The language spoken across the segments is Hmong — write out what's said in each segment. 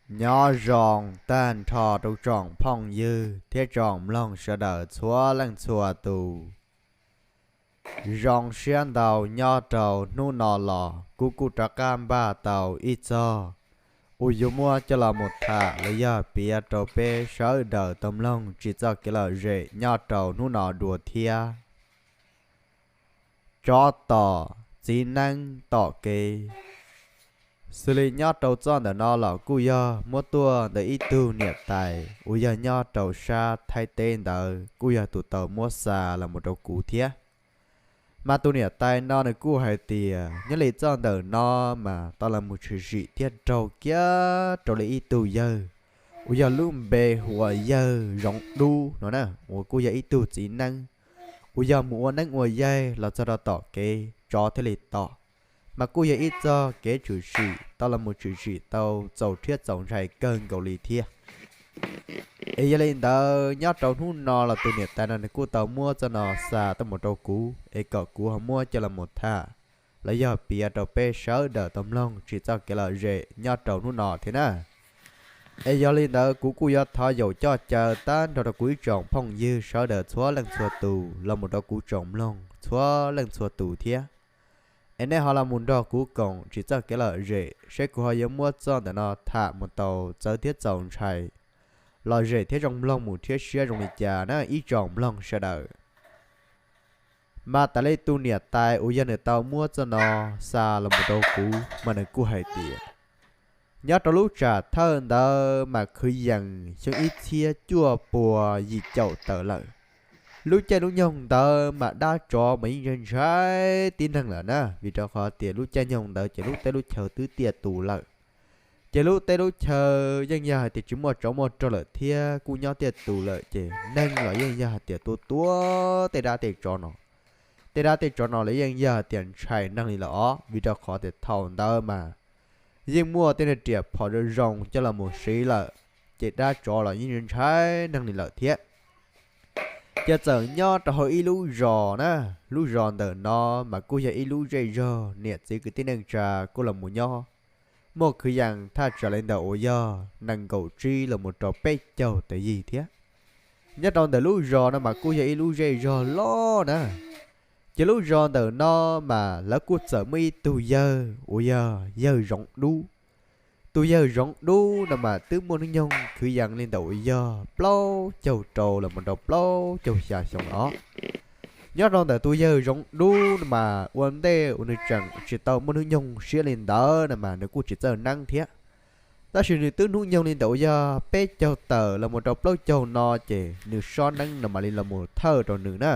Nyob zoo tag nrho rau tsoom phooj ywg thiab tsoom mloog sawv daws txhua leej txhua tus. Zoo siab ntau nyob rau hnub no los kuv kuj rov qab npaj tau ib txog uas yuav muab coj los mus tham los yog piav rau peb sawv daws tau mloog tsis txoj kev lom zem nyob rau hnub no dua thiab. Tsov tom txiv neeb tom kev. Xws li nyob rau txoj ntawm no los kuj yog muab tuaj ntawm ib tug niam tais uas yog nyob rau sab Thaib teb ntawd kuj yog tus tau muab xa los mus rau kuv thiab. Mas tus niam tais no nws kuj hais tias nyob li txoj ntawm no mas tau los mus tshwm sim thiab raug kiag rau li ib tug yawg uas yog lub npe hu ua yawg Zoov Dub no na, uas kuj yog ib tug txiv neeb uas yog mus ua neeb ua yaig los txog rau tom kev tsov thiaj li tom. Mas kuj yog ib txog kev tshwm sim tau los mus tshwm sim tau txaus rhiab txaus ntshai kawg nkaus li thiab. Es yog li ntawd nyob rau hnub no los tus niam tais no nws kuj tau muab txoj no xa tuaj mus rau kuv es kom kuv ho muab coj los mus tham los yog piav rau peb sawv daws tau mloog tsis txoj kev lom zem nyob rau hnub no thiab na. Es yog li ntawd kuv kuj yuav thov yaum coj caw tag nrho rau kuv ib tsoom phooj ywg sawv daws txhua leej txhua tus los mus rau kuv tsoom mloog txhua leej txhua tus thiab. Es nej ho los mus nrog kuv koom tsis txoj kev lom zem seb kuv ho yuav muab txoj ntawm no tham mus tau txawv thiab txaus ntshai, lom zem thiab zoo mloog mus thiab siab zoo li cas na ib tsoom mloog sawv daws. Mas tas li tus niam tais uas yog nws tau muab txoj no xa los mus rau kuv mas nws kuj hais tias nyob rau lub tsam thawj ntawd mas kwv yees xyoo ib txhiab cuaj pua yim caum tawm lawm. Lub caij lub nyoog ntawd mas dab tsov mas yeej ntshai ntshai tib neeg lawm na, vim rau qhov tias lub caij nyoog ntawd ces lub teb lub chaw twb tiaj tus lawm. Ces lub teb lub chaw yeej yog hais tias tsis muaj tsov muaj rog lawm thiab kuj nyob tiaj tus lawm ces neeg los yeej yog hais tias tua tuag tej dab tej tsov no. Tej dab tej tsov no los yeej yog hais tias ntshai neeg li lawm os, vim rau qhov tias thaum ntawd mas yeej muaj tej niag riam phom zoo zoo coj los mus siv lawm, ces dab tsov los yeej ntshai neeg li lawm thiab. Ces txawm nyob rau hauv ib lub zos na, lub zos ntawm no mas kuj yog ib lub zej zog niam txiv kwv tij neej tsa kuj los mus nyob, muaj kwv yees thaj tsam li ntawm uas yog nees nkaum tsib los mus rau peb caug tawm yig thiab. Nyob rau ntawm lub zos no mas kuj yog ib lub zej zog loj na. Ces lub zos ntawm no mas lawv kuj txawm muaj ib tug yawg uas yog yawg Zoov Dub. Tus yawg Zoov Dub no mas twb muaj hnub nyoog kwv yees li ntawm uas yog plaub caug rau los mus rau plaub caug xya xyoo los. Nyob rau ntawm tus yawg Zoov Dub no mas ua ntej uas nws tseem tsis tau muaj hnub nyoog siab li ntawd no mas nws kuj tsis txawj neeb thiab. Tab sis nws twb hnub nyoog li ntawm uas yog peb caug tawm los mus rau plaub caug no ces nws sob neeb no mam li los mus thawj rau nws na.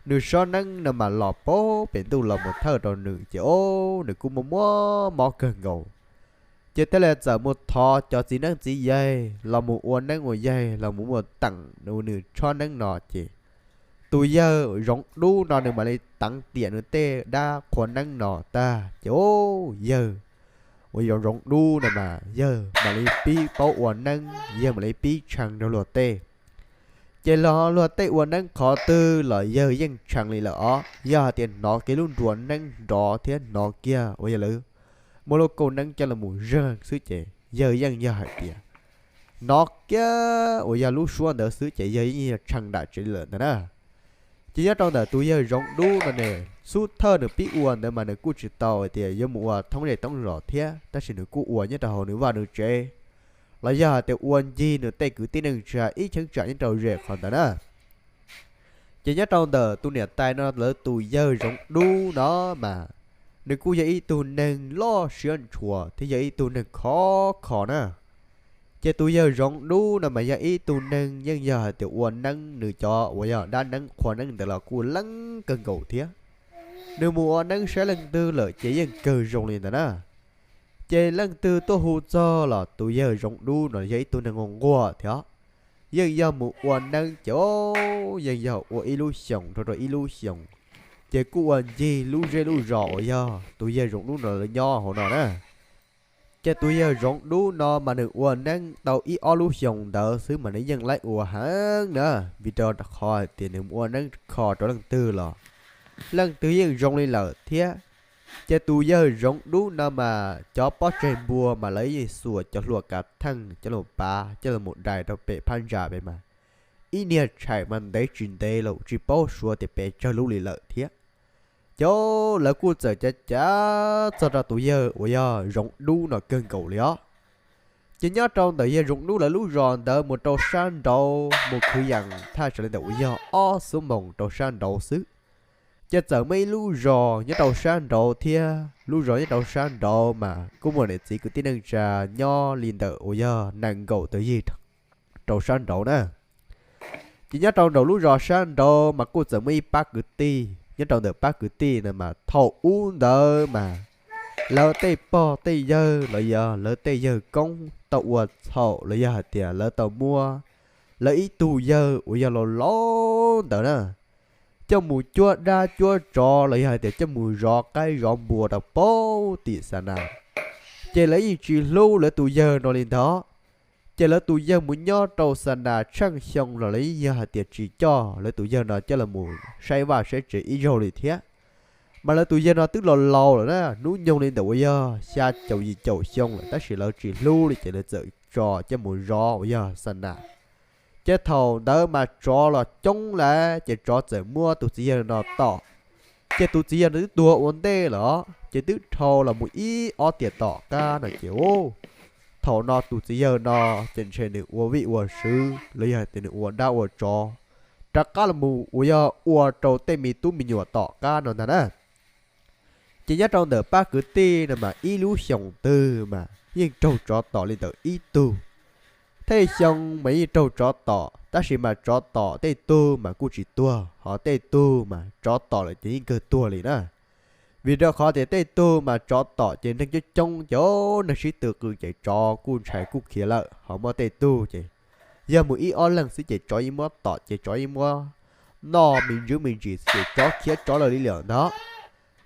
Nws sob neeb no mas los pem ntuj los mus thawj rau nws ces o, nws kuj muaj muab mob kawg nkaus. Ces thiaj li txawm mus thov cov txiv neeb txiv yaig los mus ua neeb ua yaig los mus muab teem nws sob neeb no ces tus yawg Zoov Dub no nws mam li teev tiam nws tej dab qhua neeb no tag ces o, yawg uas yog Zoov Dub no mas yawg mam li pib paub ua neeb, yawg mam li pib tshee rau luag tej. Ces los luag tej ua neeb qhov twg los yawg yeej tshee li lawm os. Yog hais tias hnov kiag lub nruas neeb nrov thiab hnov kiag uas yog lawv muaj lub kauj neeb coj los mus zeeg xwb ces yawg yeej yog hais tias hnov kiag uas yog lub suab ntawd xwb ces yawg yeej yog tshee dam tsev li lawm ntag na. Ces nyob rau ntawm tus yawg Zoov Dub no ne, xub thawj nws pib ua ntawd mas nws kuj tsis tau hais tias yuav mus ua thoob zej thoob zos thiab, tab sis nws kuj ua nyob rau hauv nws vaj nws tsev, los yog hais tias ua ncig nws tej kwv tij neej tsa ib cheeb tsam nyob rau zej qhov ntawd na. Ces nyob rau ntawm tus niam tais no lawv tus yawg Zoov Dub no mas, nws kuj yog ib tug neeg loj siab ntshua thiab yog ib tug neeg khov kho na. Ces tus yawg Zoov Dub no mas yog ib tug neeg yeej yog hais tias ua neeb, nws cov uas yog dab neeb qhua neeb ntawd los kuj leeb kawg nkaus thiab. Nws mus ua neeb saib leej twg lawm ces yeej kawg zoo li ntawd na. Ces leej twg tuaj hu txog los tus yawg Zoov Dub no yog ib tug neeg nquag nquag thiab. Yeej yog mus ua neeb ces yeej yog ua ib lub xyoos rau rau ib lub xyoos, ces kuj ua ncig lub zej lub zos uas yog tus yawg Zoov Dub no lawv nyob hauv no na. Ces tus yawg Zoov Dub no mas nws ua neeb tau ib ob lub xyoos ntawd xwb mas nws yeej laib ua heev na, vim rau qhov hais tias nws mus ua neeb kho rau leej twg los leej twg yeej zoo li lawm thiab. Ces tus yawg Zoov Dub no mas cov pob tsaig npua mas lawv yeej xuas cov hlua kav theej coj los pav coj los dai rau pem phab ntsa pem mas ib niag tshais mas ntev tsis ntev los tsis paub suav tias pes tsawg lub li lawm thiab. Ces lawv kuj txawm cav cav txog rau tus yawg uas yog Zoov Dub no kawg nkaus li os. Ces nyob rau ntawm yawg Zoov Dub lawv lub zos ntawd mus rau sab nraud mus kwv yees thaj tsam li ntawm uas yog ob xuab moos rau sab nraud xwb, ces txawm muaj ib lub zos nyob rau sab nraud thiab. Lub zos nyob rau sab nraud mas kuj muaj niam txiv kwv tij neej tsa nyob li ntawm uas yog nees nkaum tawm yig rau sab nraud na. Ces nyob rau nraum lub zos sab nraud mas kuj txawm muaj ib pab kwv tij. Nyob rau ntawm pab kwv tij no mas thaum ub ntawd mas lawv tej pog tej yawg los yog lawv tej yawg koob tau ua txhaum los yog hais tias lawv tau muab lawv ib tug yawg uas yog laus laus ntawd na coj mus cuab dab cuab tsov los yog hais tias coj mus zov qaib zov npua rau pem tim xa nas. Ces lawv yeej tsis hlub lawv tus yawg no li ntawd. Ces lawv tus yawg mus nyob rau xa nas tsheej xyoo los lawv yeej yog hais tias tsis coj lawv tus yawg no coj los mus saib vaj saib tsev ib zaug li thiab. Mas lawv tus yawg no twb laus laus lawm na, hnub nyoog li ntawm uas yog xya caum yim caum xyoo lawm tab sis lawv tsis hlub li ces lawv txawm tso coj mus zov uas yog xa nas. Ces thaum ntawd mas tsov los coob lawm ces tsov txawm muab tus txiv yawg no tom. Ces tus txiv yawg no twb tuag ua ntej lawm ces twb dhau los mus ib ob tiam tom qab no ces thaum no tus txiv yawg no ces ntshe nws ua vij ua sw los yog tias nws ua dab ua tsov rov qab los mus uas yog ua rau tej me tub me nyuam tom qab no ntag na. Ces nyob rau ntawm pab kwv tij no mas ib lub xyoos twg mas yeej raug tsov tom li ntawm ib tug. Tej xyoo mas yeej raug tsov tom tab sis mas tsov tom tej tug mas kuj tsis tuag, ho tej tug mas tsov tom lawm ces yeej kawg tuag li na. Vim rau qhov tias tej tug mas tsov tom ces neeg coob coob ces neeg sib tw qw ces tsov kuj ntshai kuj khiav lawm, ho muaj tej tug ces yog mus ib ob leeg xwb ces tsov yeej muab tom ces tsov yeej muab noj me ntsis me ntsis xwb ces tsov khiav tsov lawm li lawm ntag.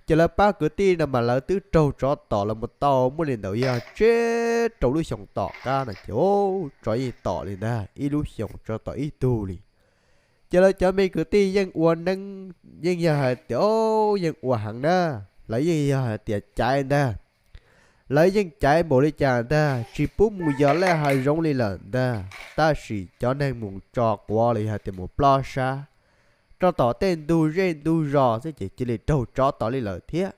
Ces lawv pab kwv tij no mas lawv twb raug tsov tom los mus tau muaj li ntawd yog tsib rau lub xyoos tom qab no ces tsov yeej tom li ntag, ib lub xyoos tsov tom ib tug li. Ces lawv cov me kwv tij yeej ua neeb yeej yog hais tias yeej ua heev na, lawv yeej yog hais tias caiv ntag. Lawv yeej caiv npaum li cas ntag, tsis pub mus yos laj hav zoov li lawm ntag, tab sis cov neeg mus tso quav los yog hais tias mus plob sab rau tom tej ntug zej ntug zos xwb ces cia li raug tsov tom li lawm thiab.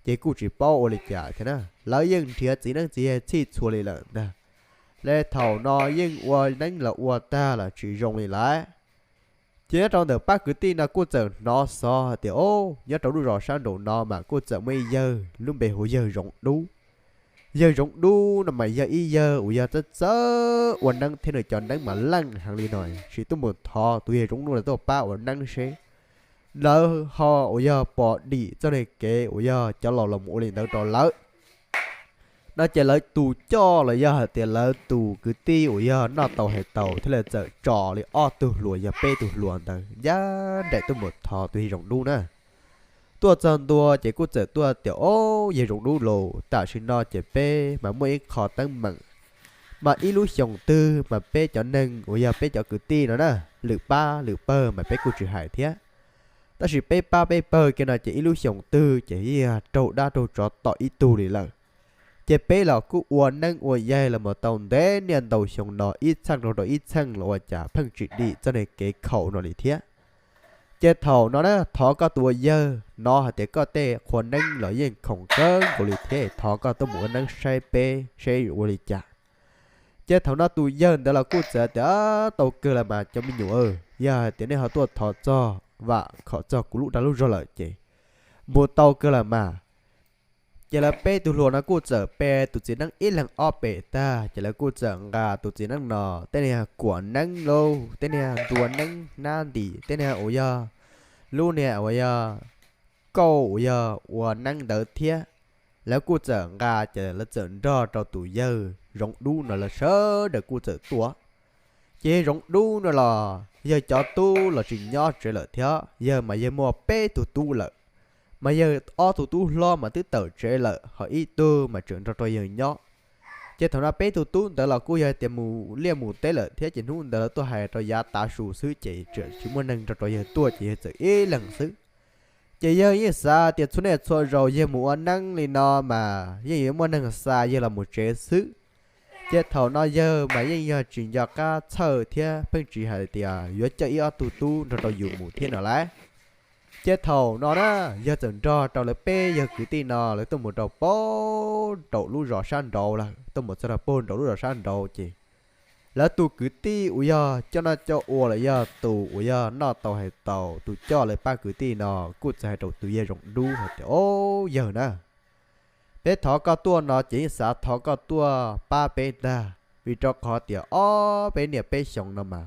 Ces kuj tsis paub ua li cas thiab na, lawv yeej nrhiav txiv neeb txiv yaig txhij txhua li lawm ntag. Li thaum no yeej ua neeb los ua tag los tsis zoo li lawm. Ces nyob rau ntawm pab kwv tij no kuj txawm hnov xov hais tias, o, nyob rau lub zos sab nraum no mas kuj txawm muaj ib yawg lub npe hu yawg Zoov Dub. Yawg Zoov Dub no mas yog ib yawg uas yog txawj txawj ua neeb thiab nws cov neeb mas leej heev li no, tsis tuaj mus thov tus yawg Zoov Dub no tuaj pab ua neeb seb lawv ho uas yog pom dim txoj niag kev uas yog cov laus los ua li ntawd rau lawv no ces lawv tus coj los yog hais tias lawv tus kwv tij uas yog noj tau hais taus thiaj li txawm tso li ob tug hluas yog peb tug hluas ntawd ncaj nraim tuaj mus thov tus yawg Zoov Dub na. Tuaj txog ntua ces kuj txawm tuaj tias, o, yawg Zoov Dub los tam sim no ces peb mas muaj ib qho teeb meem, mas ib lub xyoos twg mas peb cov neeg uas yog peb cov kwv tij no na, lwm pab lwm pawg mas peb kuj tsis hais thiab. Tab sis peb pab peb pawg kiag no ces ib lub xyoos twg ces yeej raug dab raug tsov tom ib tug li lawm. Ces peb los kuj ua neeb ua yaig los mus tau ntev niaj ntau xyoo no ib txheej rau rau ib txheej los ua cas pheej tsis dim txoj niag kev khaum no li thiab. Ces thaum no na thov koj tus ua yawg, hnov hais tias koj tej qhua neeb los yeej khoom kawg nkaus li thiab, thov koj tuaj mus ua neeb saib peb seb ua li cas. Ces thaum no tus yawg ntawd los kuj txawm tias, tau kawg los mas cov me nyuam, yog hais tias nej ho tuaj thov txog vam khom txog kuv lub dag lub zog lawm ces mus tau kawg los mas. Ces lawv peb tug hluas no kuj txawm pe tus txiv neeb ib leeg ob pem tag ces lawv kuj txawm nqa tus txiv neeb no tej niag kuam neeb lauj, tej niag ntua neeb hnab ntim, tej niag uas yog lub niag uas yog kauj uas yog ua neeb ntawd thiab. Lawv kuj txawm nqa ces lawv txawm nrog rau tus yawg Zoov Dub no lawv sawv daws kuj txawm tuaj. Ces yawg Zoov Dub no los yawg cov tub los tsis nyob tsev lawm thiab, yawg mas yawg muaj peb tug tub lawm, mas yawg ob tug tub hlob mas twb tawm tsev lawm, ho ib tug mas tseem nrog rau yawg nyob. Ces thaum no peb tug tub ntawd los kuj yog tias mus liaj mus teb lawm thiab ces hnub ntawd lawv tuaj hais rau yav tav su xwb ces tseem tsis muaj neeg nrog rau yawg tuaj ces yawg txawm ib leeg xwb. Ces yawg yeej xav tias txhua niaj txhua zaus yawg mus ua neeb li no mas yeej yuav muaj neeg xa yawg los mus tsev xwb. Ces thaum no yawg mas yeej yog tsis nco qab txhawj thiab pheej tsis hais tias yuav coj ib ob tug tub nrog rau yus mus thiab no lauj. Ces thaum no na, yawg txawm nrog rau lawv peb yawg kwv tij no lawv tuaj mus rau pem nraum lub zos sab nraud lawm, tuaj mus txog rau pem nraum lub zos sab nraud ces lawv tus kwv tij uas yog coj noj coj ua los yog tus uas yog noj tau hais tau tus coj lawv pab kwv tij no kuj txawm hais rau tus yawg Zoov Dub hais tias, Au yawg na, peb thov koj tuaj no ces yeej xav thov koj tuaj pab peb ntag, vim rau qhov tias ob peb niaj peb xyoos no mas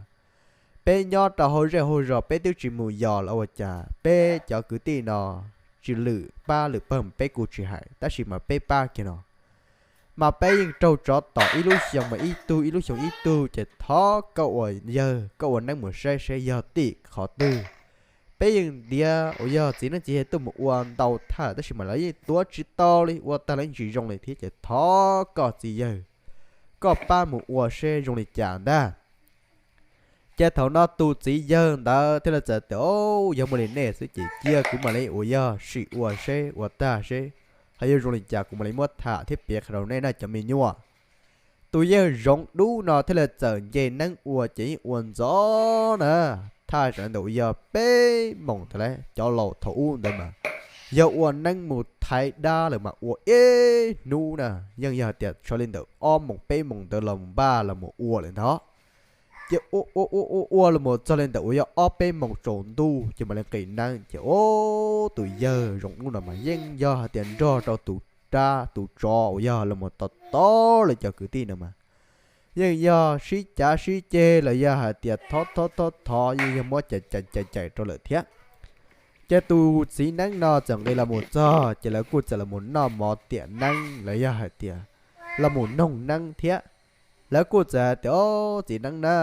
peb nyob rau hauv zej hauv zos peb twb tsis mus yos los ua cas peb cov kwv tij no tsis lwm pab lwm pawg mas peb kuj tsis hais tab sis mas peb pab kiag no mas peb yeej raug tsov tom ib lub xyoo mas ib tug, ib lub xyoo ib tug. Ces thov koj ua yawg koj ua neeb mus saib seb yog tim qhov twg. Peb yeej ntiav uas yog txiv neeb txiv yaig tuaj mus ua ntau thaj tab sis mas lawv yeej tuav tsis tau li, ua tag los yeej tsis zoo li thiab. Ces thov koj txiv yawg, koj pab mus ua seb zoo li cas ntag. Ces thaum no tus txiv yawg ntawd thiaj li txawm tias, Au, yog muaj li nej xwb ces cia kuv mam li uas yog sim ua seb, ua tag seb ho yuav zoo li cas kuv mam li muab tham thiab piav qhia rau nej na cov me nyuam. Tus yawg Zoov Dub no thiaj li txawm nce neeb ua ces yeej ua ntxov na, thaj tsam li ntawm uas yog peb moos ntawd lauj. Cov laus thaum ub ntawd mas yog ua neeb mus thaiv dab lawm mas ua ib hnub na yeej yog tias tshuav li ntawm ob moos peb moos ntawd los npaj los mus ua lawm ntag. Ces ua ua ua ua los mus txog li ntawm uas yog ob peb moos tsaus ntuj ces mam li nqis neeb. Ces tus yawg Zoov Dub no mas yeej yog hais tias nrog rau tus dab tus tsov uas yog los mus tos tos lawv cov kwv tij no mas yeej yog sib cav sib ceg los yog hais tias thov thov thov thov yeej yog muab cais cais cais cais rau lawm thiab. Ces tus txiv neeb no txawm nqis los mus txog ces lawv kuj txawm los mus noj mov tiam neeb los yog hais tias los mus noog neeb thiab. Lawv kuj txawm hais tias, Au, txiv neeb na,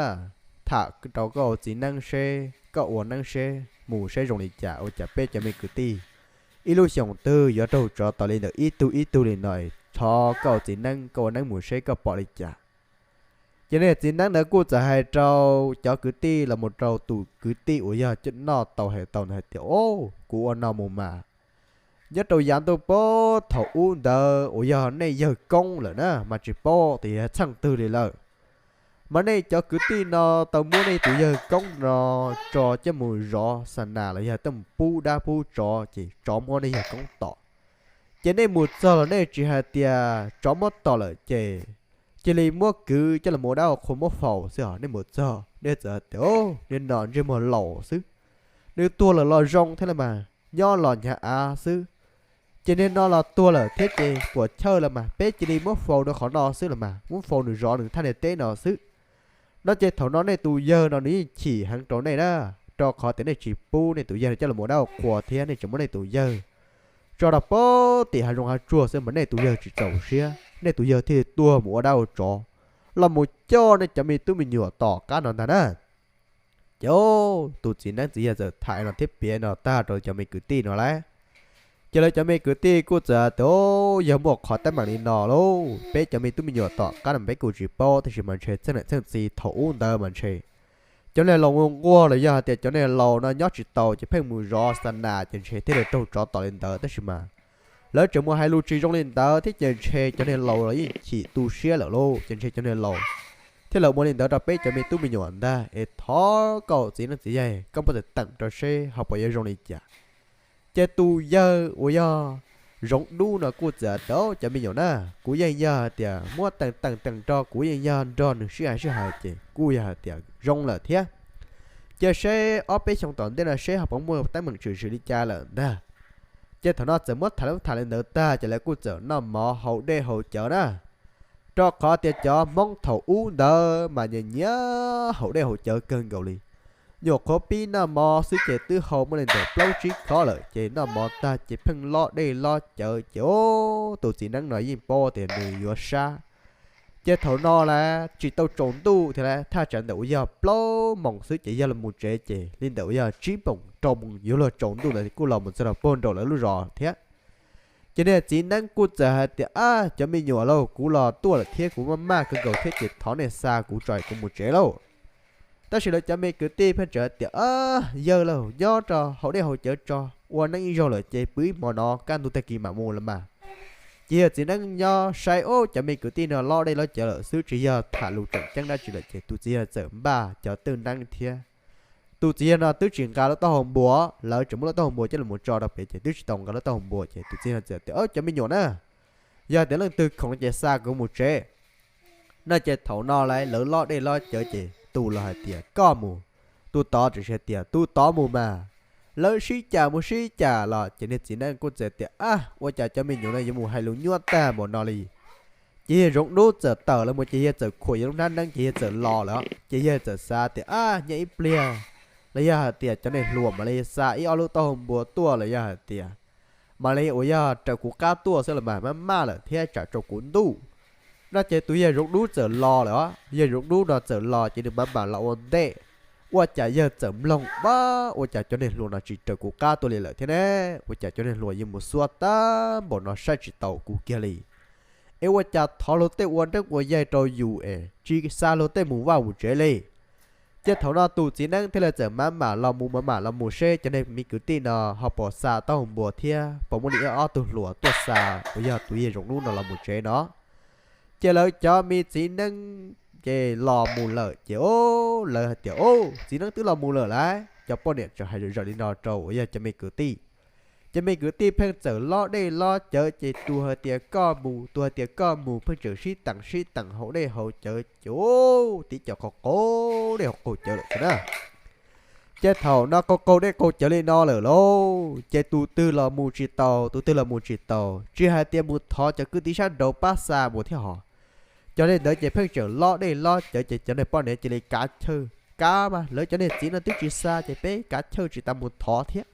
tham rau koj ua txiv neeb seb koj ua neeb seb mus seb zoo li cas, ua cas peb cov me kwv tij ib lub xyoos twg yuav raug tsov tom li ntawm ib tug ib tug li no. Thov koj ua txiv neeb, koj ua neeb mus seb koj pom li cas. Ces niag txiv neeb ntawd kuj txawm hais rau cov kwv tij los mus rau tus kwv tij uas yog noj tau hais tau ntawd hais tias, Au, kuv ua no mus mas nyob rau yav ntuj puag thaum ub ntawd uas yog nej yawg koob lawm na mas tsis paub tias yog txheej twg li lawm, mas nej cov kwv tij no tau muab nej tus yawg koob no tso coj mus zov xa nas los yog coj mus pub dab pub tsov ces tsov muab nej yawg koob tom. Ces nej mus txog los nej tsis hais tias tsov muab tom lawm ces cia li muab kwv coj los ua dab ua qhua muab faus xwb os. Nej mus txog nej txawm hais tias, Au, niag no ntsej muag laus xwb, nws tuag lawm los zoo thiab los mas, nyob los hnyav av xwb. Ces niag no los tuag lawm thiab ces puas chawj los mas, peb cia li muab faus rau qhov no xwb los mas, muab faus nws zov nws thaj niag teb no xwb. No ces thaum no nej tus yawg no nws yeej chim heev rau nej na, rau qhov tias nej tsis pub nej tus yawg no coj los ua dab ua qhua thiab nej tseem muab nej tus yawg tso rau puag tim hav zoov hav tsuag xwb mas nej tus yawg tsis txaus siab, nej tus yawg thiaj li tuag mus ua dab ua tsov los mus coj nej cov me tub me nyuam tom qab no ntag na. Ces tus txiv neeb txiv yaig txawm tham no thiab piav no tag rau cov me kwv tij no lawm. Ces lawv cov me kwv tij kuj txawm tias, Yog muaj qhov teeb meem li no lauj, peb cov me tub me nyuam tom qab no peb kuj tsis paub, tab sis mas ntshe txheej niam txheej txiv thaum ub ntawd mas ntshe cov niag laus nquag los yog hais tias cov niag laus no nyob tsis tau ces pheej mus zov xa nas ces ntshe thiaj li raug tsov tom li ntawd, tab sis mas lawv tseem mus hais lus tsis zoo li ntawd thiab ces ntshe cov niag laus los yeej chim tu siab lawm lauj, ces ntshe cov niag laus thiaj li ua li ntawd rau peb cov me tub me nyuam ntag. Es thov koj txiv neeb txiv yaig, koj muab teem teem rau seb ho puas yuav zoo li cas. Ces tus yawg uas yog Zoov Dub no kuj txawm tias, Cov me nyuam na, kuv yeej yog hais tias muab teem teem teem rau, kuv yeej yog nrog nws sib hais sib hais ces kuj yog hais tias zoo lawm thiab. Cia seb ob peb xyoo tom ntej no seb ho puas muaj teeb meem tshwm sim li cas lawm ntag. Ces thaum no txawm muab tham lawv tham li ntawd tag ces lawv kuj txawm noj mov haus dej haus cawv na, rau qhov tias cov Hmoob thaum ub ntawd mas nyiam nyiam haus dej haus cawv kawg nkaus li. Nyuam qhuav pib noj mov xwb ces twb haus muaj li ntawm plaub tsib khob lawm, ces noj mov tag ces pheej lob dej lob cawv ces tus txiv neeb no yeej paub tias nws yuav sab. Ces thaum no lawm tsis tau tsaus ntuj thiab lawm, thaj tsam ntawm uas yog plaub moos xwb ces yog los mus tsev ces li ntawm uas yog tsib moos rau moos yuav luag tsaus ntuj ntawd kuj los mus txog rau puag nraum lawv lub zos thiab. Ces niag txiv neeb kuj txawm hais tias, Ab, cov me nyuam lauj, kuv los tuaj lawm thiab kuv maj maj kawg nkaus thiab ces thov nej xa kuv tso kuv mus tsev lauj. Tab sis lawv cov me kwv tij pheej tseem hais tias, Yawg lauj, nyob rau haus dej haus cawv tso, ua neeb ib zaug lawm ces pw ib hmo no, kaj ntug tag kis mam mus los mas. Ces yawg txiv neeb nyob saib, ub, cov me kwv tij no lob dej lob cawv lawm xwb, tsis yog tham lus tseem ceeb dab tsi lawm, ces tus txiv yawg txawm npaj cov twj neeb thiab. Tus txiv yawg no twb tsis nqa lub taub hau npua, lawv tseem muab lub taub hau npua coj los tso rau pem, ces twb tsis tau nqa lub taub hau npua, ces tus txiv yawg txawm tias, Cov me nyuam na, yog tias leej twg khoom ces xa kuv mus tsev. No ces thaum no lawv lob dej lob cawv ces tus los hais tias, Koj mus. Tus tod tseem hais tias, Tus tod mus mas. Lawv sib cav mus sib cav los ces niag txiv neeb kuj txawm tias, Ab, ua cas cov me nyuam no yuav mus hais lus nyuaj tag npaum no li. Ces yawg Zoov Dub txawm tawm los mus ces yawg txawm khuam yawg lub hnab neeb ces yawg txawm los lawm, ces yawg txawm xav tias, Ab, nyob ib pliag los yog hais tias cov neeg hluas mam li xa ib ob lub taub hau npua tuaj los yog hais tias mam li uas yog raws kuv qab tuaj xwb los mas maj maj lawm thiab tsam tsaus kuv ntuj. No ces tus yawg Zoov Dub txawm los lawm os. Yawg Zoov Dub no txawm los ces nws mam mam los ua ntej. Ua cas yawg txawm mloog, Ab, ua cas cov neeg hluas no tsis raws kuv qab tuaj li lawm thiab ne? Ua cas cov neeg hluas yuav mus xuab tag npaum no saib tsis taus kuv kiag li? Es ua cas thov luag tej ua neeb ua yaig rau yus es tsis xa luag tej mus vaj mus tsev li? Ces thaum no tus txiv neeb thiaj li txawm mam mam los mus mam mam los mus seb cov neeg me kwv tij no ho puas xa taub hau npua thiab puas muaj li ib ob tug hluas tuaj xa uas yog tus yawg Zoov Dub no los mus tsev no. Ces lawv cov me txiv neeb ces los mus lawm ces, o, lawv hais tias, O, txiv neeb twb los mus lawm lauj. Cov poj niam tseem hais zom zaws li no rau uas yog cov me kwv tij. Cov me kwv tij pheej txawm lob dej lob cawv ces tus hais tias koj mus, tus hais tias koj mus, pheej tseem sib teem sib teem haus dej haus cawv ces, o, tib co qaug qaug dej qaug cawv lawm xwb na. Ces thaum no qaug qaug dej qaug cawv li no lawm lauj, ces tus twg los mus tsis taus, tus twg los mus tsis taus, tsis hais tias mus thov cov kwv tij sab nraud pab xa mus thiab hos. Cov neeg ntawd ces pheej tseem lob dej lob cawv ces cov neeg poj niam cia li kav chawj, Kav mas, lawv cov niag txiv no twb tsis xa ces peb kav chawj tsis tas mus thov thiab.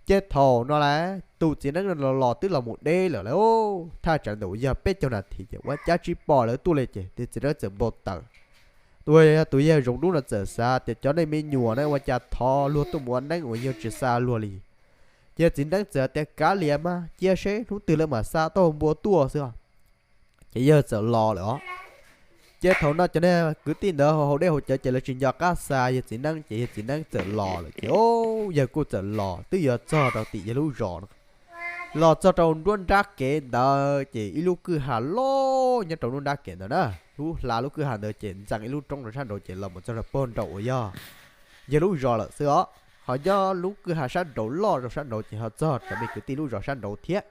Ces thaum no las tus txiv neeb no los los twb los mus deb lawm lauj, thaj tsam ntawm uas yog peb caug nas this ces ua cas tsis pom lawv tuaj li ces tus txiv neeb txawm npau taws. Tus, tus yawg Zoov Dub no txawm xav tias cov neeg me nyuam na ua cas thov luag tuaj mus ua neeb uas yog tsis xa luag li. Ces txiv neeb txawm tias, Kav liam mas, cia seb hnub twg lawv mam xa taub hau npua tuaj xwb. Ces yawg txawm los lawm os. Ces thaum no cov neeg kwv tij ntawd haus dej haus cawv ces lawv tsis nco qab xa yawg txiv neeb ces yawg txiv neeb txawm los lawm ces, o, yawg kuj txawm los twb yuav txog rau tim yawg lub zos no. Los txog rau nruab nrab kev ntawd ces ib lub kwj ha loj nyob rau nruab nrab kev ntawd na. Lub hla lub kwj ha ntawd ces ntxeev ib lub roob rau sab nraud ces los mus txog rau pog nraud uas yog yawg lub zos lawm xwb os. Ho nyob lub kwj ha sab nraud loj rau sab nraud ces ho txog cov me kwv tij lub zos sab nraud thiab.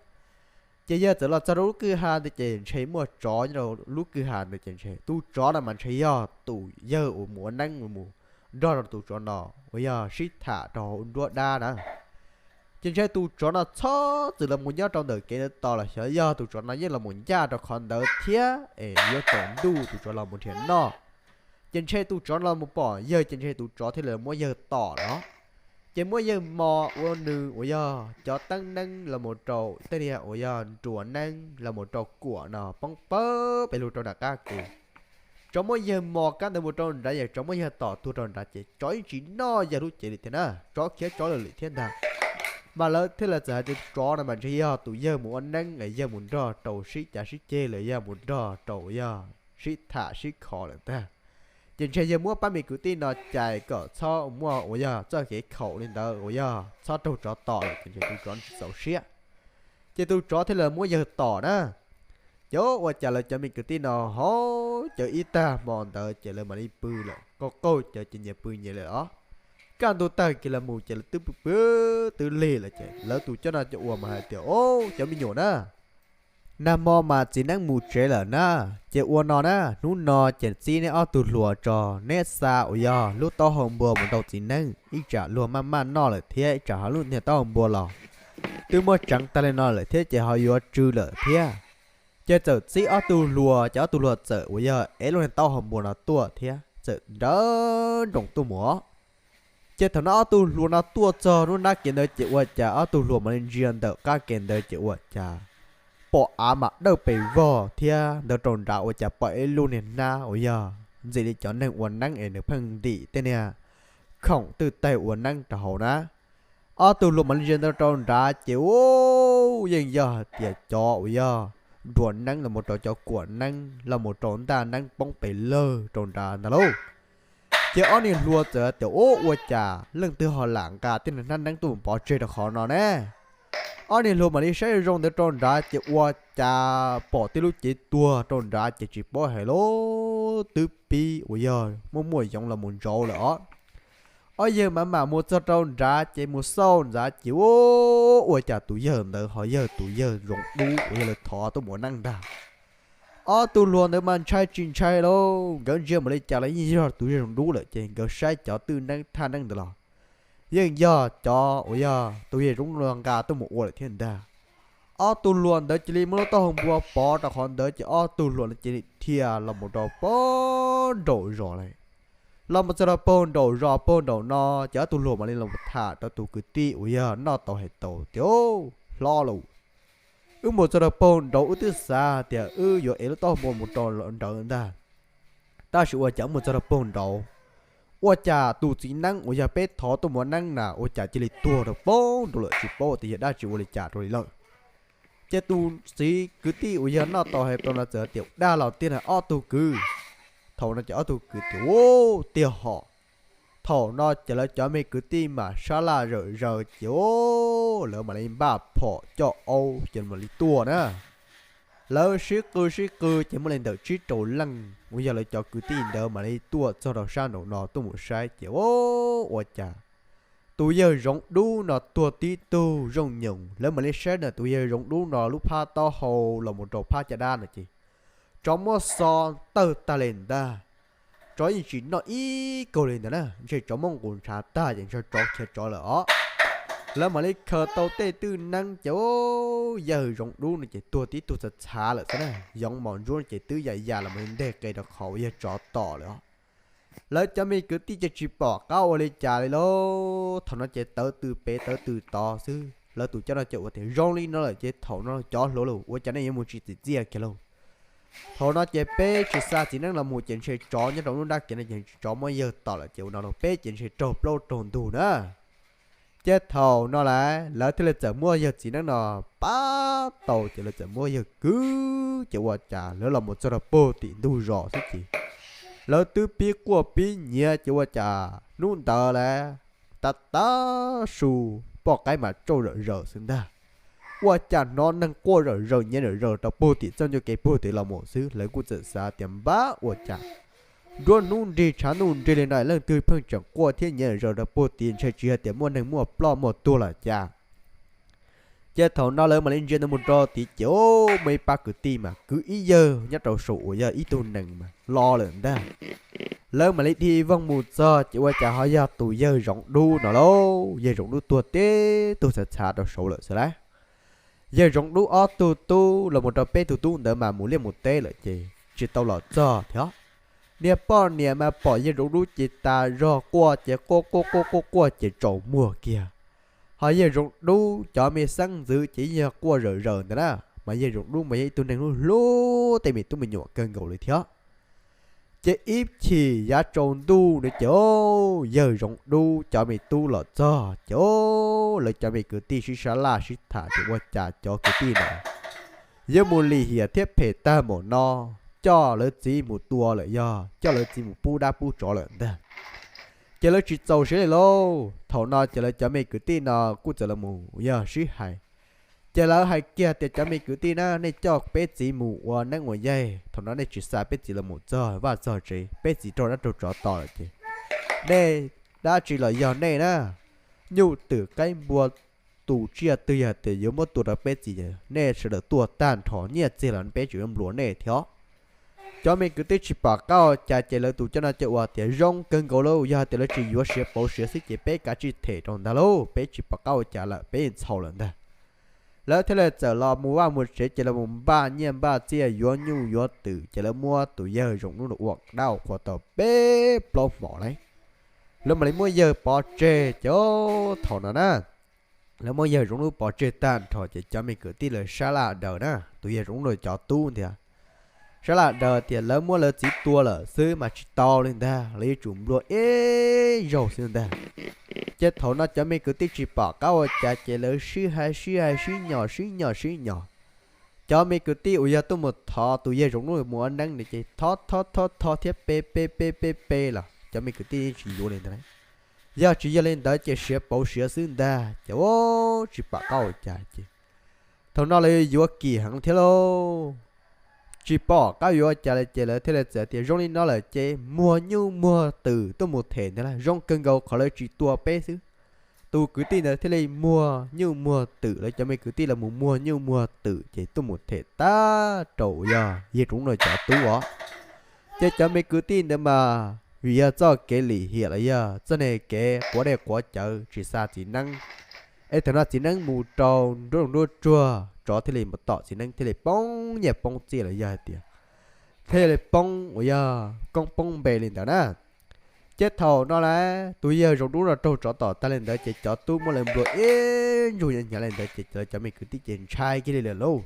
Ces yawg txawm los txog rau lub kwj ha ntawd ces ntshe muaj tsov nyob rau lub kwj ha ntawd ces ntshe tus tsov no mas ntshe yog tus yawg uas mus ua neeb mus nrog rau tus tsov no uas yog sib tham rau hauv nruab dab na. Ces ntshe tus tsov no txhob txwm los mus nyob rau ntawm kev ntawd tos los xyov yog tus tsov no yeej los mus ncaj rau qhov ntawd thiab es yuav tsaus ntuj tus tsov los mus nrhiav noj. Ces ntshe tus tsov no los mus pom yawg ces ntshe tus tsov thiaj li muab yawg tom los. Ces muab yawg mos ua nws uas yog cov teeb neeb los mus rau tej niag uas yog nruas neeb los mus rau kuam no poob pawg pes lug rau nram qab kev. Tsov muab yawg mos kab ntawd mus rau nrad, yog tsov muab yawg tom tuag rau nrad ces tsov yeej tsis noj yawg lub cev li thiab na, tsov khiav tsov lawm lwm thiab ntag. Mas lawv thiaj li txawm hais tias tsov no mas ntshe yog tus yawg mus ua neeb es yawg mus nrog rau sib cav sib ceg los yog mus nrog rau uas yog sib tham sib kho lawm ntag. Ces ntshe yawg muab pab me kwv tij no cais kom txhob muaj uas yog txoj kev khaum li ntawd uas yog txhob raug tsov tom lawm ces ntshe tus tsov tsis txaus siab. Ces tus tsov thiaj li muab yawg tom na. Ces ua cas lawv cov me kwv tij no haus cawv ib tag hmo ntawd ces lawv mam li pw lawm, qaug qaug cawv ces nyias pw nyias lawm os. Kaj ntug tag kis los mus ces lawv twb pw pw twb lig lawm ces lawv tus coj noj coj ua mas hais tias, O, cov me nyuam na, nag hmo mas txiv neeb mus tsev lawm na, ces ua no na, hnub no ces txib neb ob tug hluas tso, neb xa uas yog lub taub hau npua mus rau txiv neeb, ib tsam luag maj maj noj lawm thiab ib tsam ho lub niag taub hau npua los twb muab tseev tag li no lawm thiab ces ho yuav tsw lawm thiab. Ces txawm txib ob tug hluas, ces ob tug hluas txawm uas yog ev lub niag taub hau npua no tuaj thiab txawm nrawm nroos tuaj mus os. Ces thaum no ob tug hluas no tuaj txog lub nrab kev ntawd ces ua cas ob tug hluas mam li ntsia ntawm qab kev ntawd ces ua cas pom av mam dawj pes vog thiab ntawd rau nrad ua cas pom ib lub niag hnab uas yog ntxim li cov neeg ua neeb es nws pheej ntim tej niag khoom twj taig ua neeb rau hauv na. Ob tug hluas mam li ntsia ntawd rau nrad ces, u, yeej yog hais tias cov uas yog nruas neeb los mus rau cov kuam neeb los mus rau ntaj neeb poob pes lawg rau nrad ntag lauj. Ces ob niag hluas txawm tias, Ub, ua cas leej twg ho lam nqa tej niag hnab neeb tuaj mus pov tseg rau qhov no ne? Ob niag hluas mam li saib zoo ntawd rau nrad ces ua cas pom tej lub cev tuag rau nrad ces tsis paub hais lub twb pib uas yog muaj muaj yoov los mus ntsauv lawm os. Ob yawg mam mam mus txog rau nrad ces mus xauj ntxav ces, Ub, ua cas tus yawg ntawd ho yog tus yawg Zoov Dub uas yog lawv thov tuaj mus ua neeb ntag. Ob tug hluas ntawd mas ntshai tsis ntshai lauj, nkawd ntsia mam li cas los yeej yog tus yawg Zoov Dub lawm ces nkawd saib cov twj neeb thaj neeb ntawd los yeej yog cov uas yog tus yawg Zoov Dub nqa tuaj mus ua lawm thiab ntag. Ob tug hluas ntawd cia li muab lub taub hau npua pov rau qhov ntawd ces ob tug hluas no cia li dhia los mus rau puag nraum zos lawm. Los mus txog rau puag nraum zos puag nraum no ces ob tug hluas mam li los tham rau tus kwv tij uas yog noj tau hais tau tias, Hlob lauj, wb mus txog rau puag nraud wb twb xav tias wb yuav ev lub taub hau npua mus rau nraud ntag, tab sis ua cas wb mus txog rau puag nraud, ua cas tus txiv neeb uas yog peb thov tuaj mus ua neeb na ua cas cia li tuag rau puag nraud lawm, tsis paub tias yog dab tsi ua li cas rau li lawm. Ces tus txiv kwv tij uas yog noj tau hais tau no txawm tias, Dag los tiag na ob tug kwv? Thaum no ces ob tug kwv tias, Ub, tiag hos. Thaum no ces lawv cov me kwv tij mas sab laj zawm zaws ces lawv mam li npaj phom coj aub ces mam li tuaj na. Lawv sib qw sib qw ces muaj li ntawm tsib rau leej uas yog lawv cov kwv tij ntawd mam li tuaj txog rau sab nraum no tuaj mus saib ces, Ub, ua cas tus yawg Zoov Dub no tuag tib tug zoo nyoos. Lawv mam li saib na tus yawg Zoov Dub no lub phab taub hau los mus rau phab caj dab no ces tsov muab xo tawg tag li ntag. Tsov yeej tsis noj ib kaug li ntawd na, ntshe tsov muab nqus ntshav tag ces ntshe tsov khiav tsov lawm os. Lawv mam li khaws tau tej twj neeb ces, Ub, yawg Zoov Dub no ces tuag tib tug txhav txhav lawm xwb na, yoov mos ntsuab ces twb yam yam los mam li nteg qe rau qhov uas yawg tsov tom lawm os. Lawv cov me kwv tij ces tsis pom qab ua li cas li lauj. Thaum no ces tawv tw pem tawv tw tod xwb. Lawv tus coj noj coj ua tias, Zoo li no lawm ces thaum no cov hluas lauj, ua cas nej yuav mus tsis txim txiaj kiag lauj? Thaum no ces peb tsis xa txiv neeb los mus ces ntshe tsov nyob rau lub nrab kev no ces tsov muab yawg tom lawm ces ua no lauj, peb ces ntshe raug plaub raug ntug na. Ces thaum no lawv thiaj li txawm muab yawg txiv neeb no pab tau ces lawv txawm muab yawg kwv ces ua cas lawv los mus txog rau puag tim ntug zos xwb ces lawv twb pib quaj pib nyiav ces ua cas hnub ntawd lawv tav tav su poj qaib mas tsauj zawm zaws xwb ntag. Ua cas hnov neeg quaj zawm zaws nyiav zawm zaws rau puag tim txoj ncauj kev puag tim los mus xwb, lawv kuj txawm xav tias npab ua cas nruab hnub nrig tshav ntuj nrig li no leej twg pheej tseem quaj thiab nyiav zawm zaws rau puag tim, ntshe tsis yog tias muaj neeg muaj ploj muaj tuag los cas. Ces thaum no lawv mam li ntsia ntawd mus rau tid ces muaj ib pab kwv tij mas kwv ib yawg nyob rau saum uas yog ib tug nees mas los lawm ntag. Lawv mam li dhia voog mus txog ces ua cas ho yog tus yawg Zoov Dub no lauj. Yawg Zoov Dub tuag tib tug txhav txhav rau saud lawm xwb lauj. Yawg Zoov Dub ob tug tub los mus rau peb tug tub ntawd mas mus liaj mus teb lawm ces tsis tau los txog thiab. Niag poj niam mas pom yawg Zoov Dub ces tas zog quaj ces quaj quaj quaj quaj quaj ces tsaus muag kiag. Ho yawg Zoov Dub cov me xeeb ntxwv ces yog quaj zawm zaws ntawd na, mas yawg Zoov Dub mas yog ib tug neeg hlub hlub tej me tub me nyuam kawg nkaus li thiab. Ces ib chim yav tsaus ntuj ntawd ces yawg Zoov Dub cov me tub los txog ces lawv cov me kwv tij sib sab laj sib tham tias ua cas cov kwv tij no yuav mus lim hiam thiab phem tag npaum no, coj lawv txiv mus tua lawm yog coj lawv txiv mus pub dab pub tsov lawm ntag. Ces lawv tsis txaus siab li lauj. Thaum no ces lawv cov me kwv tij no kuj txawm los mus yog sib hais. Ces lawv hais kiag tias cov me kwv tij na, nej coj peb txiv mus ua neeb ua yaig, thaum no nej tsis xa peb txiv los mus txog vaj txog tsev, peb txiv raug dab raug tsov tom lawm ces nej dab tsi los yog nej na. Nyuj twm qaib npua tus tsiaj twg yog tias yuav muab tua rau peb txiv, nej sawv daws tuaj tag nrho, nyiaj txiag los peb tseem yuav nplua nej thiab. Cov me kwv tij tsis pom qab ua cas ces lawv tus coj noj coj ua tias zoo kawg nkaus lauj, yog tias lawv tsis yuav siav pauv siav xwb ces peb kav tsij them rau ntag lauj, peb tsis pom qab ua cas lawm, peb yeej txhaum lawm ntag. Lawv thiaj li txawm los mus vaj mus tsev ces lawv mus npaj nyiaj npaj txiaj yuav nyuj yuav twm ces lawv muab tus yawg Zoov Dub no ua dab ua qhua tau peb plaub hmos lauj. Lawv mam li muab yawg pov tseg ces thaum no na, lawv muab yawg Zoov Dub pov tseg tag nrho ces cov me kwv tij lawv sab laj daws na, tus yawg Zoov Dub no cov tub ntiag, sab laj daws tias lawv muab lawv txiv tua lawm xwb mas tsis tau li ntag, lawv yuav tsum nplua ib zaug xwb ntag. Ces thaum no cov me kwv tij tsis pom qab ua cas ces lawv sib hais sib hais sib nyos sib nyos sib nyos. Cov me kwv tij uas yog tuaj mus thov tus yawg Zoov Dub mus ua neeb no ces thov thov thov thov thiab pe pe pe pe pe los cov me kwv tij yeej tsis yuav li ntawd. Yog tsis yog li ntawd ces siav pauv siav xwb ntag ces ua tsis pom qab ua cas ces thaum no lawv yuav kim heev thiab lauj. Tsis pom qab yuav ua cas li ces lawv thiaj li txawm tias zoo li no lawm ces muag nyuj muag twm tuaj mus them ntag lauj, zoo kawg nkaus qhov lawv tsis tua peb xwb. Tus kwv tij ntawd thiaj li muag nyuj muag twm, lawv cov me kwv tij los mus muag nyuj muag twm ces tuaj mus them tag rau yog yawg Tsoom Dub no cov tub os. Ces cov me kwv tij ntawd mas vim yog txoj kev lim hiam los yog txoj kev quav dej quav cawv tsis xa txiv neeb, es thaum no txiv neeb mus rau nruab nruab tsuag, tsov thiaj li mus tom txiv neeb thiaj li poob nyiaj poob txiaj los yog hais tias thiaj li poob uas yog koob poob npe li ntawd na. Ces thaum no las tus yawg Zoov Dub no raug tsov tom tag li ntawd ces cov tub muab lawv nplua ib ntsug hnyav li ntawd ces lawv cov me kwv tij ces ntshai kiag li lawm lauj.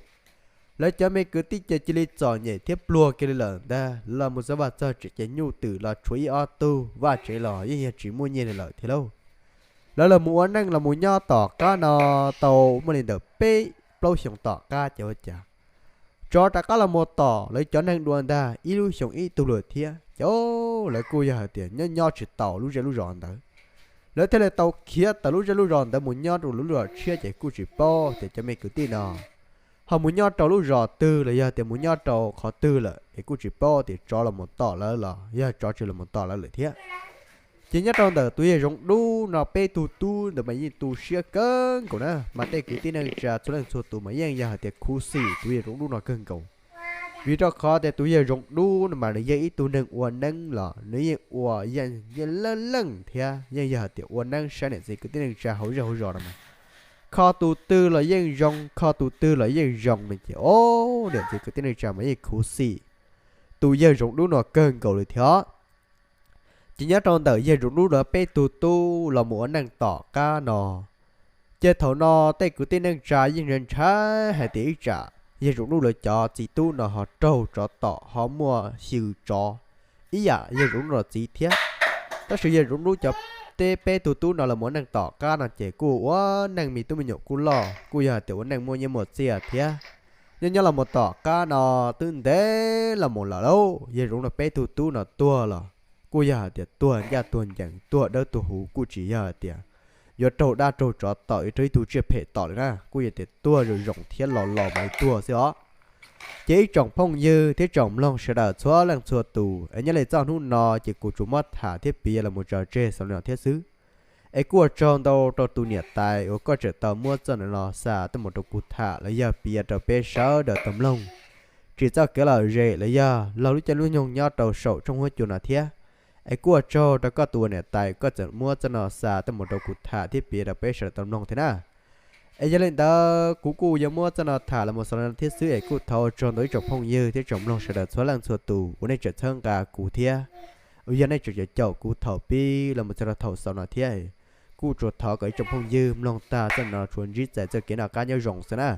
Lawv cov me kwv tij ces cia li txom nyem thiab pluag kiag li lawm ntag, los mus txog vaj txog tsev ces nyuj twm los tshuav ib ob tug, vaj tsev los yeej yog tsis muaj nyiaj li lawm thiab lauj. Lawv los mus ua neej los mus nyob tom qab no tau muaj li ntawm peb plaub xyoos tom qab ces ua cas tsov rov qab los mus tom lawv cov neeg dua ntag, ib lub xyoos ib tug lawm thiab ces lawv kuj yog hais tias nyob nyob tsis tau lub zej lub zos ntawd. Lawv thiaj li tau khiav tawm lub zej lub zos ntawd mus nyob rau lub zos tshiab ces kuj tsis paub tias cov me kwv tij no ho mus nyob rau lub zos twg los yog tias mus nyob rau qhov twg lawm es kuj tsis paub tias tsov los mus tom lawv los yog tsov tsis los mus tom lawv lawm thiab. Ces nyob rau ntawm tus yawg Zoov Dub no peb tug tub ntawd mas yeej tu siab kawg nkaus na, mas tej kwv tij neej tsa txhua leej txhua tus mas yeej yog hais tias khuv xim tus yawg Zoov Dub no kawg nkaus. Vim rau qhov tias tus yawg Zoov Dub no mas nws yog ib tug neeg ua neeb los nws yeej ua yeej leej leej thiab yeej yog hais tias ua neeb saib niam txiv kwv tij neej tsa hauv zej hauv zos no mas kho tus twg los yeej zoo, kho tus twg los yeej zoo no ces o, niam txiv kwv tij neej tsa mas yeej khuv xim tus yawg Zoov Dub no kawg nkaus li thiab. Ces nyob rau ntawm yawg Zoov Dub lawv peb tug tub los mus ua neej tom qab no, ces thaum no tej kwv tij neej tsa yeej ntshai hais tias ib tsam yawg Zoov Dub lawv cov txiv tub no ho raug tsov tom ho muaj xyw tsov ib yam yawg Zoov Dub lawv txiv thiab. Tab sis yawg Zoov Dub cov teb peb tug tub no los mus ua neej tom qab no ces kuj ua neej me tub me nyuam kuj loj, kuj yog hais tias ua neej muaj nyiaj muaj txiaj thiab. Nyob nyob los mus tom qab no twb ntev los mus lawm lauj, yawg Zoov Dub peb tug tub no tuag los kuj yog hais tias tuag ncaj tuag ncees, tuag dawb tuag huv, kuj tsis yog hais tias yuav raug dab raug tsov tom, yuav raug ib tug tsiaj phem tom li na, kuj yog tias tuag zoo zoo thiab los los mas li tuag xwb os. Ces ib tsoom phooj ywg thiab tsoom mloog sawv daws txhua leej txhua tus es nyob li txoj hnub no ces kuv tsuas muab tham thiab piav los mus tso tseg xaus li no thiab xwb. Es kuj ua tsaug ntau rau tus niam tais uas koj tseem tau muab txoj no xa tuaj mus rau kuv tham los yog piav rau peb sawv daws tau mloog, tsim txoj kev lom zem los yog laug lub caij lub nyoog nyob rau saum tshooj huab cua no thiab. Es kuj ua tsaug rau koj tus ua niam tais koj tseem muab txoj no xa tuaj mus rau kuv tham thiab piav rau peb sawv daws tau mloog thiab na. Es yog li ntawd kuv kuj yuav muab txoj no tham los mus xaus li no thiab xwb es kuj thov ua tsaug ntau ib tsoom phooj ywg thiab tsoom mloog sawv daws txhua leej txhua tus uas nej tseem txhawb nqa kuv thiab uas yog nej tseem caum kuv thaum pib los mus txog rau thaum xaus no thiab. Kuj tsuas thov kom ib tsoom phooj ywg mloog tag txoj no tsuas ntsib txais txoj kev noj qab nyob zoo xwb na.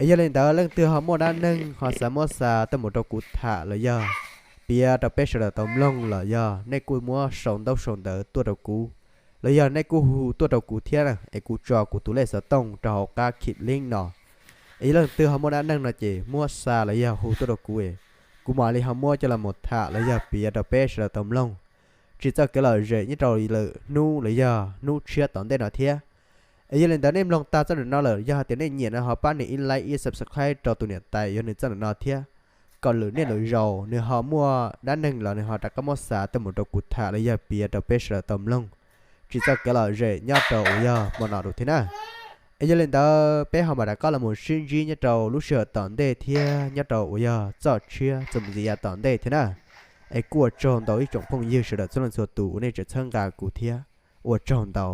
Es yog li ntawd leej twg ho muaj dab neeg ho xav muab xa tuaj mus rau kuv tham los yog piav rau peb sawv daws tau mloog los yog nej kuj muab sau ntaub sau ntawv tuaj rau kuv, los yog nej kuj hu tuaj rau kuv thiab na, es kuv tso kuv tus lej xov tooj rau hauv qab khim link no. Es yog leej twg ho muaj dab neeg no ces muab xa los yog hu tuaj rau kuv es kuv mam li ho muab coj los mus tham los yog piav rau peb sawv daws tau mloog, tsim txoj kev lom zem nyob rau lwm hnub los yog hnub tshiab tom ntej no thiab. Es yog li ntawd nej mloog tag txoj no lawm yog hais tias nej nyiam no ho pab nws ib like ib subscribe rau tus niam tais yuav nws txoj no thiab, kom lwm niaj lwm zaus nws ho muaj dab neeg los nws ho rov qab muab xa tuaj mus rau kuv tham los yog piav rau peb sawv daws tau mloog, tsim txoj kev lom zem nyob rau uas yog hmo no dua thiab na. Es yog li ntawd peb ho mam rov qab los mus sib ntsib nyob rau lub sij hawm tom ntej thiab nyob rau uas yog txoj tshiab txuas mus ntxiv yav tom ntej thiab na. Es kuj ua tsaug ntau ib tsoom phooj ywg sawv daws txhua leej txhua tus uas nej tseem txhawb nqa kuv thiab, ua tsaug ntau.